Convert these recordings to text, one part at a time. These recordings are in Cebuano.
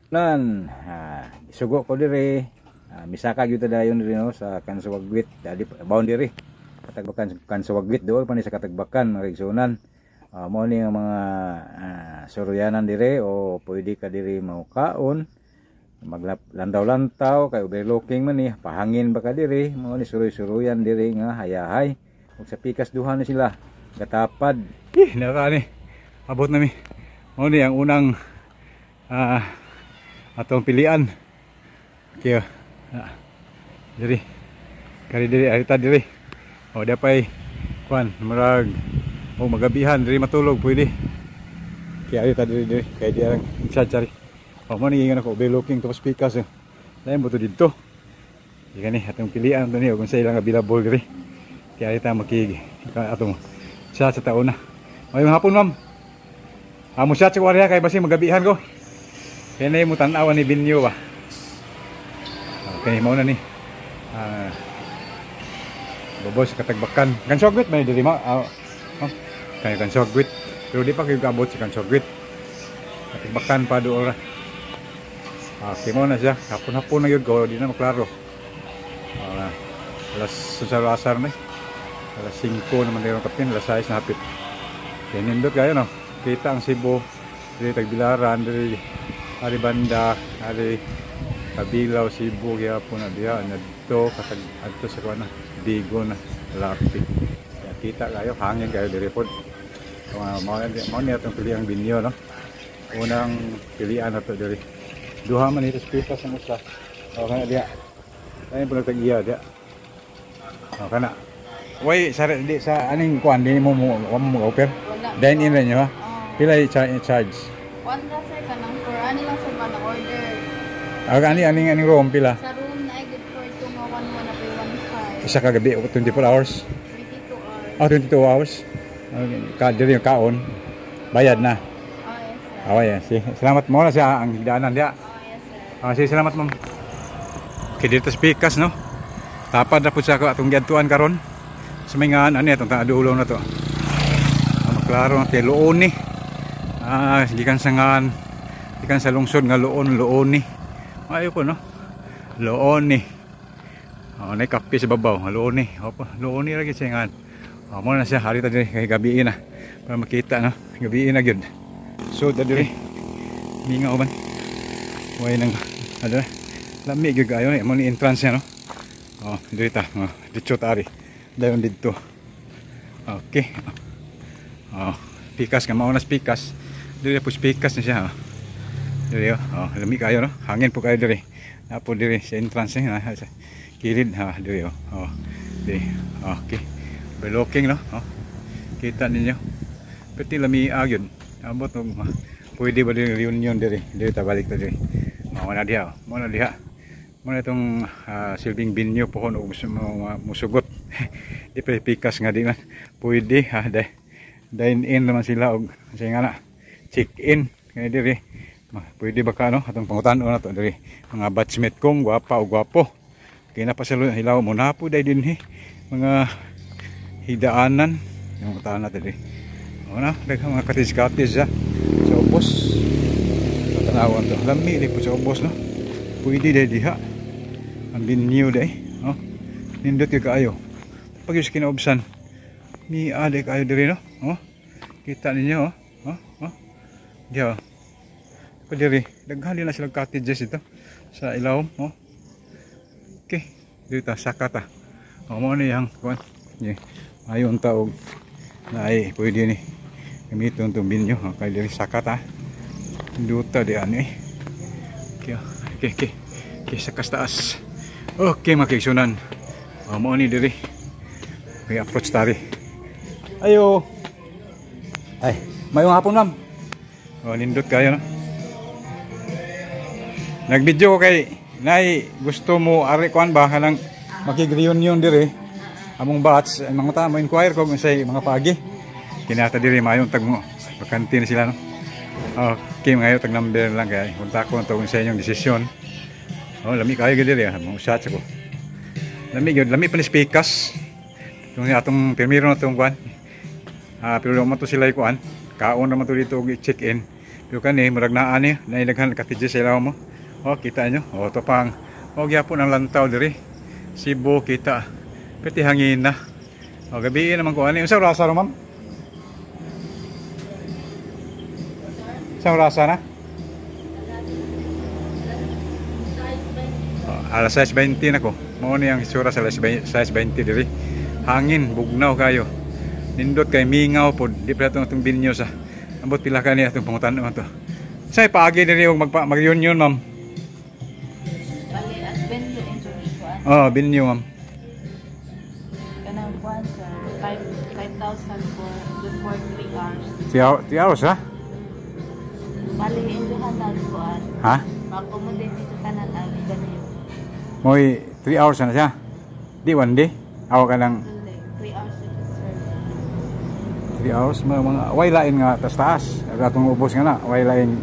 Nan, isugo ko diri. Misaka gyud ta dayon diri, no, sa Kansawagwit, dali boundary. Katagbakan Kansawagwit, dool pa ni sa Katagbakan, mga igsuonan. Mao ni ang mga suryanan diri o pwede ka diri maukaon, maglantaw-lantaw kay overlooking man ni, pahangin ba ka diri, mao ni suroy-suroyan diri nga hayahay. Ug sa pikas duha ni sila gatapad. Ih, nara ni. Abot na mi. Mao ni ang unang atong pilian. Okay. Diri. Kari diri, arita diri. O dapay kuan murag o magabihan diri matulog pwede. Kaya arita diri diri kay di ang charge ari. O mo ni ingon ako, overlooking tapos pikas eh. Lain mo to didto. Di kani atong pilian to ni kung sa ilang available diri. Kaya arita makig atong chat sa taon na. Mayong hapon, ma'am. Amo chat sa kwarya kay basin magabihan ko. Kaya na mo tan-awan ni venue ba. Okay, mao na ni. Bobo sa Katagbakan. Kansogwit man diri ma. Oh, kay Kansogwit. Pero di pa kayo kaabot sa Kansogwit. Katagbakan pa doon ra. Okay, mao na siya. Hapon-hapon na yun ko, di na maklaro. Alas sa asar na eh. Alas 5 naman din kapin, alas 6 na hapit. Kaya nindot kayo, no? Kita ang Cebu, diri Tagbilaran, diri ari banda, ari Kabilaw, Cebu, gyapon na diha, adto katag adto sa kuan na, Bigo na, Lapi. Kaya kita kayo, hangin kayo diri pod. So, mao ni atong piliang venue, no? Unang pilian na to diri. Duha man ito pikas ang usa. O kana diha. Lain po nagtag-iya diha. O kana. Way sa di sa aning kuan di mo mo mo mo offer. Wala. Dine in ra niyo ha. Oh. Pila charge? One ra sir, kanang for ani lang sir ba na order. Ah, ani aning aning room pila? Sa room na ay good for two nga 11 na by 15. Isa ka gabi 24 hours. 22 hours. Ah, 22 hours. Okay. Ka diri yung kaon. Bayad na. Oh, yes sir. Oh, yeah. Si, salamat mo na siya ang higdaanan diha. Oh, yes sir. Ah, sige, salamat, ma'am. Okay, dito sa pikas, no? Tapad na po siya atong giadtuan karon. Sa may ngaan, ano itong taadulong na to. Maklaro na kay Luon ni. Gikan sa ngaan, gikan sa lungsod nga Luon, Luon ni. Ayo ko, no? Luon ni. Oh, nay kape sa babaw, Luon ni. Opo, Luon ni ra gyud siya ngaan. Oh, mo na siya hari ta diri kay gabi na para makita, no? Gabi na gyud. So, ta diri. Mingaw man. Way nang ano na. Lami gyud kayo ni mo ni entrance niya, no. Oh, diri ta. Oh, dito ta ari. Dayon didto. Okay. Oh, pikas nga mao na sa pikas. Diri po sa pikas ni siya. Oh. Diri oh. Oh, lami kayo, no. Hangin po kayo diri. Napo diri sa entrance niya sa kilid ha diri oh. Oh. Diri. Okay. Overlooking, no. Oh. Kita ninyo. Pwede lami gyud. Ambot og pwede ba diri reunion diri? Diri ta balik ta diri. Mao na diha. Oh. Mao na diha. Mao na itong silbing venue pohon og gusto mo musugot. Di pa pikas nga di man. Pwede ha dine in naman sila og siya nga na check in kay diri. Pwede ba ka, no? Atong pangutan-on na to diri. Mga batchmate kong gwapa o gwapo. Kaya na pa sila hilaw mo na po dahil dinhi mga hidaanan yung taan natin diri. O na, daghang mga cottage-cottage ha. Sa ubos. Tanawan to. Lami di po sa ubos, no. Pwede dahil diha. Ang venue dahil. Oh. Nindot yung kaayo. Pag yung kinaubsan, mi ade kayo diri, no. Oh. Kita ninyo oh. Oh, oh. Diha. Pa diri, daghan din na silang cottages ito sa ilawom, oh. Okay, dito ta saka ta. Oh, mo ni yang kuan. Yeah. Ayon ta og naay pwede ni gamiton tong venue, oh, kay diri saka ta. Duta di ani. Okay, okay. Okay, sa taas. Okay, mga kaigsunan. Oh, mo ni diri. May approach tari. Ayo. Ay, mayong hapon, ma'am. Oh, nindot kayo, no. Nag-video ko kay nay gusto mo ari kuan ba kanang makig-reunion diri. Among batch, ay mga tao mo inquire ko kung say mga pagi. Kinata diri mayong tag mo. Bakante na sila, no. Okay, mga tag number lang kay kontak ko to sa inyong desisyon. Oh, lami kayo gyud diri, ah, mga shots ko. Lami gyud, lami pa ni pikas. Yung atong primero na tong kuan. Pero mo to sila kuan. Kaon naman to dito og check-in. Pero kani murag naa ni, nailaghan cottages sa ilaw mo. Oh, kita nyo. Oh, to pang oh gyapon ang lantaw diri. Cebu kita. Pati hangin na. Oh, gabi naman ko ani. Unsa orasa ro, ma'am? Sa orasa na? Oh, alas 6:20 na ko. Mao ni ang itsura sa alas 6:20 diri. Hangin, bugnaw kayo. Nindot kay mingaw pod. Di pa atong atong binyo sa. Ambot pila ka ni atong pangutan-on to. Say paagi diri og magpa mag-reunion, ma'am. Bali, at venue enjoy kuan. Oh, binyo, ma'am. Kanang kuan, sir. 5,000 for good for 3 hours. 3 hours ha? Bali, enjoy na kuan. Ha? Ma-accommodate dito tanan ang venue. Moy 3 hours na siya. Di one day. Aw ka lang Dili, 3 hours ito, sir. 3 hours mga mga way lain nga taas taas. Atong ubos nga na, way lain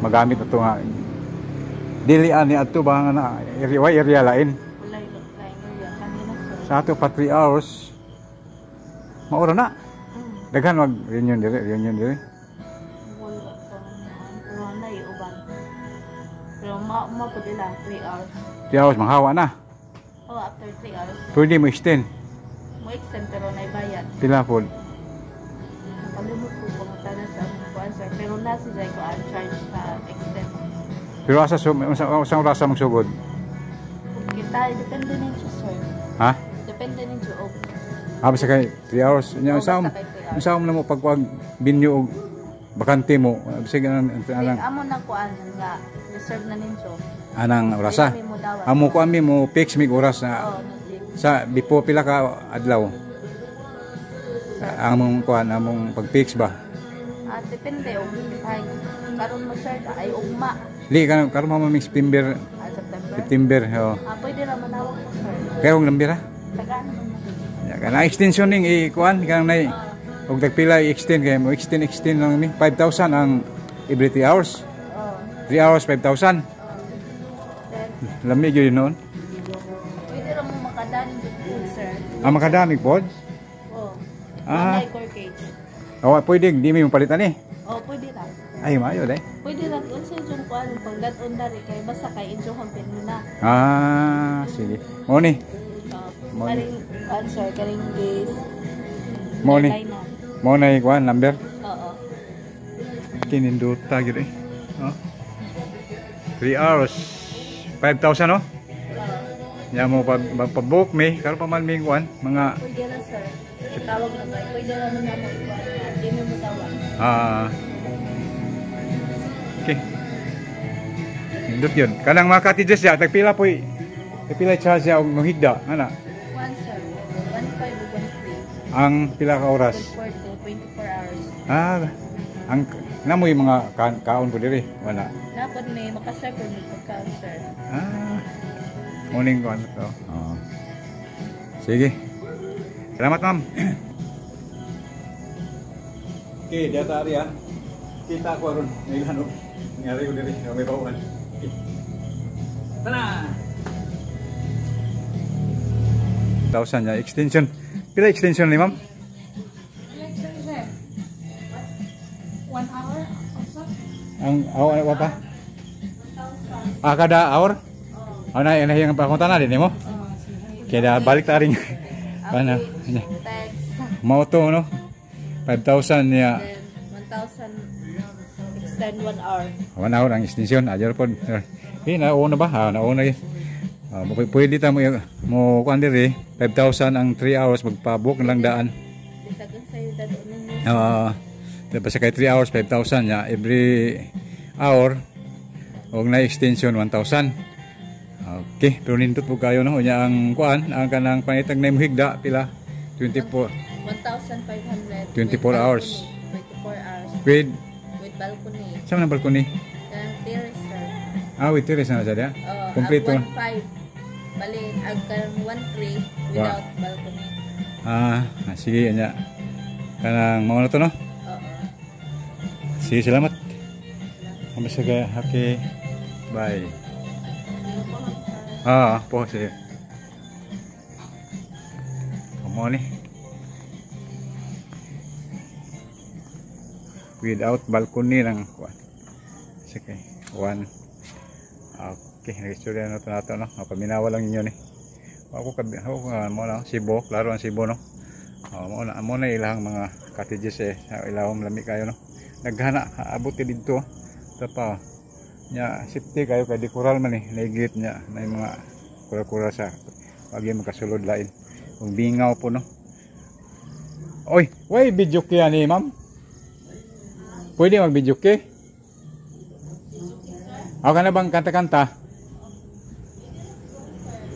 magamit ato nga. Dili ani adto ba nga na area, way area lain. Wala yung lain area kanina, sir. Sa ato pa 3 hours. Maura na. Daghan mag reunion diri, reunion diri. Wala pa pero na uban. Pero ma pud ila 3 hours. 3 hours manghawa na. Oh, after 3 hours. Pwede mo extend. Mo extend pero naibayad. Pila pod. Nakalimot ko pangutana sa among kuan, sir. Pero nasa jay ko ang charge sa extend. Pero asa usang orasa magsugod? Kita depende ninyo, sir. Ha? Depende ninyo og Ah, basta kay 3 hours. Nya Oh, unsa basta kay 3 hours. unsa mo na mo pagkuag binyo og bakante mo. Bisag anang anang Amo nang kuan nga reserve na ninyo. Anang orasa. Dili mi mo dawat. Amo ko ami mo fix mig oras na Oh, nag- sa before pila ka adlaw. Among kuan, among pag-fix ba? Ah, depende og ay karon mo, sir, ay ugma. Di karon karon mo maming September, Ah, September. September oh. Ah, pwede ra manawag mo, sir. Kaya og number ha. Tagaan man mo. Ya kana extension ning i kuan kanang nay og tagpila i-extend kay mo extend extend lang mi 5,000 ang every 3 hours. Oh. 3 hours 5,000. Then Lami gyud noon. Pwede ra mo makadani yung food, sir. Ah, makadami pod. Oh. Ah. Walay corkage. Oh, pwede di mi palitan ni. Oh, pwede ra. Ay, maayo day. Pwede ra unsa yung kuan pagdad-on dari kay basta kay injo ang na. Ah, sige. Mo ni. Oh, Mo ni. karing kuan, sir, karing this. Mo ni. Line na. Mo na kuan number. Oo. Kinindota gyud eh. Oh. 3 hours 5,000 no? Nya mo pa pa-book mi karon pa man mi kuan mga Pwede ra, sir. Tawag na tayo. Pwede ra man na mo ikuan. Di mi mo tawag. Ah. Okay. Nindot yun. Kanang mga cottages ya, tagpila po. Tagpila charge ya og mohigda, ana. Kuan, sir. 1.5 ug 1.3. Ang pila ka oras. Good for 2, 24 hours. Ah, ang namoy mga kaon po diri, wala. Napod may makaserve mo pagkaon, sir. Ah. Morning ko ano to. Oo. Sige. Salamat, ma'am. Okay, diya ta ari ah. Kita ko aron nailan og ngari ko diri, may bawaan. Okay. Tana. Thousand ya extension. Pila extension ni ma'am? 1 hour also? Ang aw wa pa? Ah, kada hour? Oh. na na yung pakunta na din mo. Kaya balik ta rin. Ano? Text. Mao to no. 5,000 niya. Then 1,000 extend 1 hour. 1 hour ang extension. Ajar pod. Eh, nauna ba? Ah, nauna eh. Ah, pwede ta mo mo kuan diri 5,000 ang 3 hours magpa-book lang daan. Bisag unsay dad-on ninyo. Ah, uh, basta kay 3 hours 5,000 ya every hour og na extension 1,000. Okay, pero nindot po kayo no unya ang kuan ang kanang panitag na higda pila 24 1,500. 24 hours. 24 hours with with balcony. Sa man ang balcony? Kanang terrace, sir. Ah, with terrace na siya diya. Oh, Kompleto. Ang 1.5. Bali, ang kanang 1.3 without balcony. Ah, ah, sige nya. Kanang mao na to no. Oo. Sige, salamat. Basta kay okay. Bye. Ah, po sige. Come on eh. Without balcony ng kuan. Sige. One. Okay, nag-istorya na ito nato, no? Paminawa lang ninyo ni. Ako kabi, ako mo na Cebu, klaro ang Cebu, no. Oh, mo na ilang mga cottages eh, sa ilahom lami kayo, no. Naghana abot didto. Ito pa. Nya safety kayo kay di coral man eh, naigit niya may mga kura-kura sa wag makasulod lain. Kung bingaw po, no. Oy, way video kaya ni ma'am. Pwede mag video kay? Ako ka na bang kanta-kanta?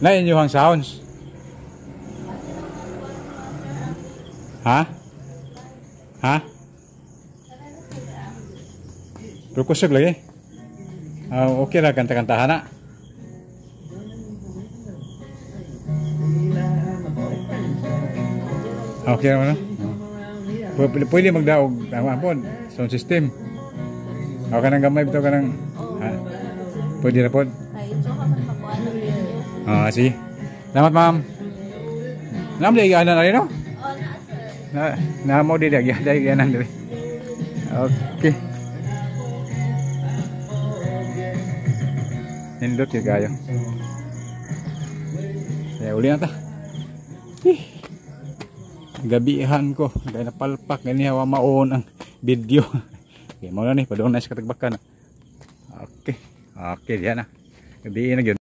Na inyong sounds. Ha? Ha? Pero kusog lagi. Ah, okay ra kanta-kantahan na. Okay naman, no? Pwede magdaog ang po, sound system. Ako ka nang gamay bitaw ka nang ha? Pwede ra pod. Ay, ito ka man makuha ng video. Ah, sige. Salamat, ma'am. Nam di na rin, no? Oh, na sir. Na na mo di dagi dagi anan diri. Okay. Nindot gyud kayo. Kaya uli na ta. Eh. Gabihan ko, kaya napalpak gani hawa maon ang video. Okay, mao na ni padung na sa katagbakan. Okay. Okay, diyan na. Gabi na gyud.